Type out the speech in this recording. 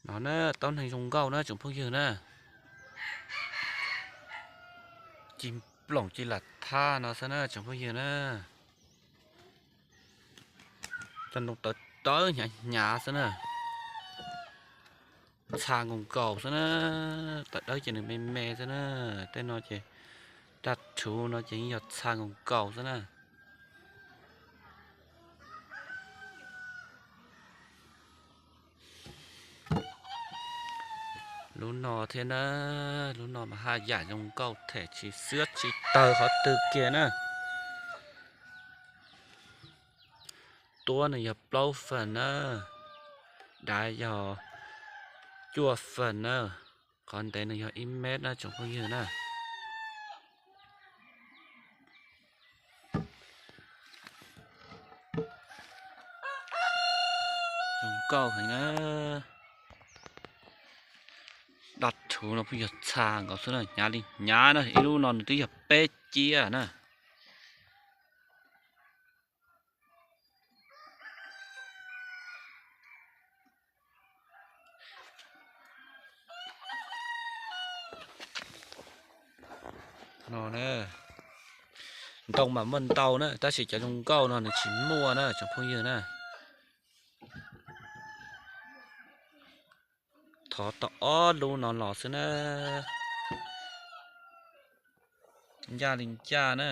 No na, taub neeg zoo nkauj na tsoom phooj ywg na. Ci ploom ci lam thaj no xwb na tsoom phooj ywg na. Cov ntoo tawv tawv hnyav hnyav xwb na. Txha nkaus nkaus xwb na. Tawv dawb ces nws me me xwb na. Tej no ces, daj rhuv no ces yeej yog txha nkaus nkaus xwb na. Lub no thiab na, lub no mas haj yam zoo nkauj them tsis xiab tsis tawg qhov twg kiag na. Tuab nws yog plaub feem na, dav yog cuaj feem na, qhov ntev nws yog ib mev na tsoom phooj ywg na. Zoo nkauj heev na. Daj rhuv no pheej yog txha nkaus xwb na, hnyav li hnyav na, ib lub no nws twb yog peb ciab na. No na, ntoo mas muaj ntau na, tab sis cov zoo nkauj no nws tsis muaj na tsoom phooj ywg na. Thov tau ob lub no los xwb na. Ncaj li ncaj na.